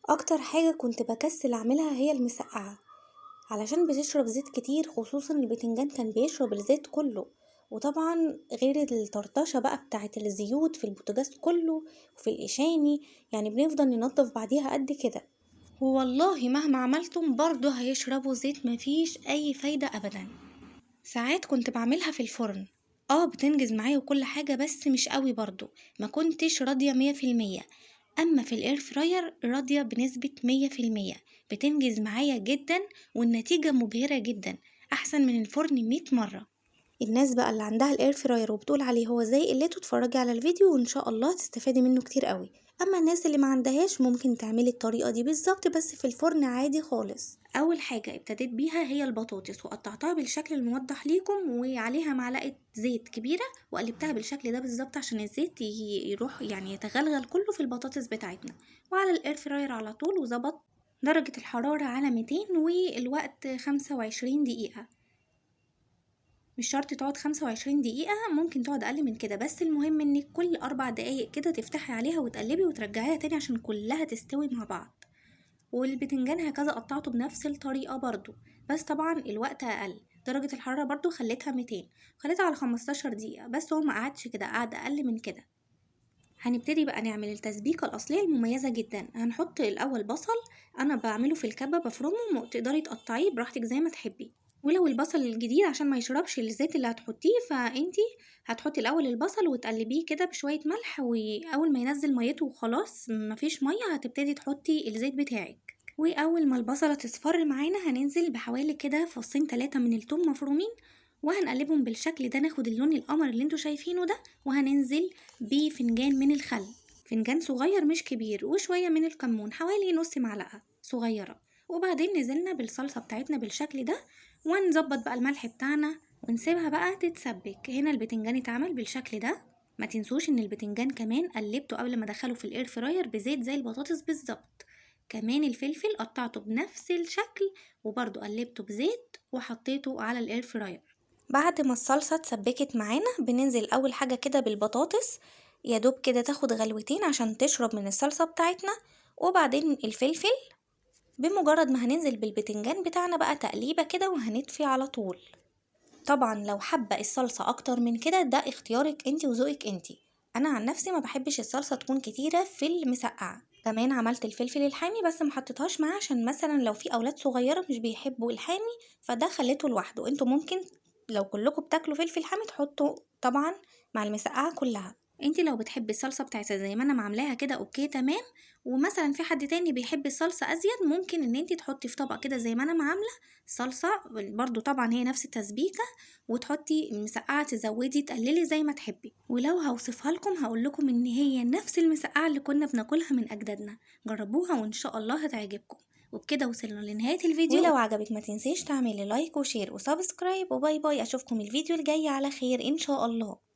اكتر حاجة كنت بكسل اعملها هي المسقعة، علشان بتشرب زيت كتير، خصوصا البتنجان كان بيشرب الزيت كله، وطبعا غير الطرطشة بقى بتاعت الزيوت في البوتاجاز كله وفي القشاني، بنفضل ننظف بعديها قد كده. والله مهما عملتم برضه هيشربوا زيت، مفيش اي فايدة ابدا. ساعات كنت بعملها في الفرن، بتنجز معايا وكل حاجة، بس مش قوي برضو، ما كنتش راضية مية في المية. اما في ال air fryer راضية بنسبة مية في المية، بتنجز معايا جدا والنتيجة مبهرة جدا، احسن من الفرن 100 مرة. الناس بقى اللي عندها ال air fryer وبتقول عليه هو زي قلته، اتفرجي على الفيديو وان شاء الله تستفادي منه كتير قوي. اما الناس اللي ما عندهاش ممكن تعملي الطريقة دي بالظبط بس في الفرن عادي خالص. اول حاجة ابتديت بيها هي البطاطس، وقطعتها بالشكل الموضح ليكم، وعليها معلقة زيت كبيرة، وقلبتها بالشكل ده بالظبط عشان الزيت يروح يتغلغل كله في البطاطس بتاعتنا. وعلى ال air fryer على طول، وظبط درجة الحرارة على 200 والوقت 25 دقيقة. مش شرط تقعد 25 دقيقة، ممكن تقعد أقل من كده، بس المهم إنك كل 4 دقايق كده تفتحي عليها وتقلبي وترجعيها تاني عشان كلها تستوي مع بعض. والبتنجان هكذا قطعته بنفس الطريقة برضو، بس طبعا الوقت أقل، درجة الحرارة برضو خليتها 200، خليتها على 15 دقيقة، بس هو ما قعدش كده، قعد أقل من كده. هنبتدي بقى نعمل التسبيكة الأصلية المميزة جدا. هنحط الأول بصل، أنا بعمله في الكبة بفرمه، تقدري تقطعيه براحتك زي ما تحبي. ولو البصل الجديد عشان ما يشربش الزيت اللي هتحطيه، فانتي هتحطي الأول البصل وتقلبيه كده بشوية ملح، وأول ما ينزل ميته وخلاص مفيش مية هتبتدي تحطي الزيت بتاعك. وأول ما البصلة تصفر معانا هننزل بحوالي كده فصين 3 من التوم مفرومين، وهنقلبهم بالشكل ده، ناخد اللون القمر اللي انتوا شايفينه ده. وهننزل بفنجان من الخل، فنجان صغير مش كبير، وشوية من الكمون حوالي نص معلقة صغيرة. وبعدين نزلنا بالصلصة بتاعتنا بالشكل ده، ونظبط بقى الملح بتاعنا ونسيبها بقى تتسبك. هنا البتنجان اتعمل بالشكل ده. ما تنسوش ان البتنجان كمان قلبته قبل ما ادخله في ال air fryer بزيت زي البطاطس بالظبط. كمان الفلفل قطعته بنفس الشكل وبرده قلبته بزيت وحطيته على ال air fryer. بعد ما الصلصة اتسبكت معانا بننزل اول حاجة كده بالبطاطس، يا دوب كده تاخد غلوتين عشان تشرب من الصلصة بتاعتنا. وبعدين الفلفل، بمجرد ما هننزل بالبتنجان بتاعنا بقى تقليبة كده وهنطفي على طول. طبعا لو حابة الصلصة اكتر من كده ده اختيارك انتي وذوقك انتي، انا عن نفسي ما بحبش الصلصة تكون كتيرة في المسقعة. كمان عملت الفلفل الحامي بس ما حطيتهاش معاه عشان مثلا لو في اولاد صغيرة مش بيحبوا الحامي فده خليته لوحده. انتوا ممكن لو كلكم بتاكلوا فلفل حامي تحطوا طبعا مع المسقعة كلها. انتي لو بتحبي الصلصة بتاعتها زي ما انا عاملاها كده okay تمام، ومثلا في حد تاني بيحب الصلصة ازيد ممكن ان انتي تحطي في طبق كده زي ما انا عاملة صلصة برضو، طبعا هي نفس التسبيكة، وتحطي المسقعة تزودي تقللي زي ما تحبي. ولو هوصفها لكم هقول لكم ان هي نفس المسقعة اللي كنا بناكلها من اجدادنا. جربوها وان شاء الله هتعجبكم. وبكده وصلنا لنهاية الفيديو، ولو عجبك ما تنسيش تعملي like و share و subscribe، و bye bye. اشوفكم الفيديو الجاي على خير ان شاء الله.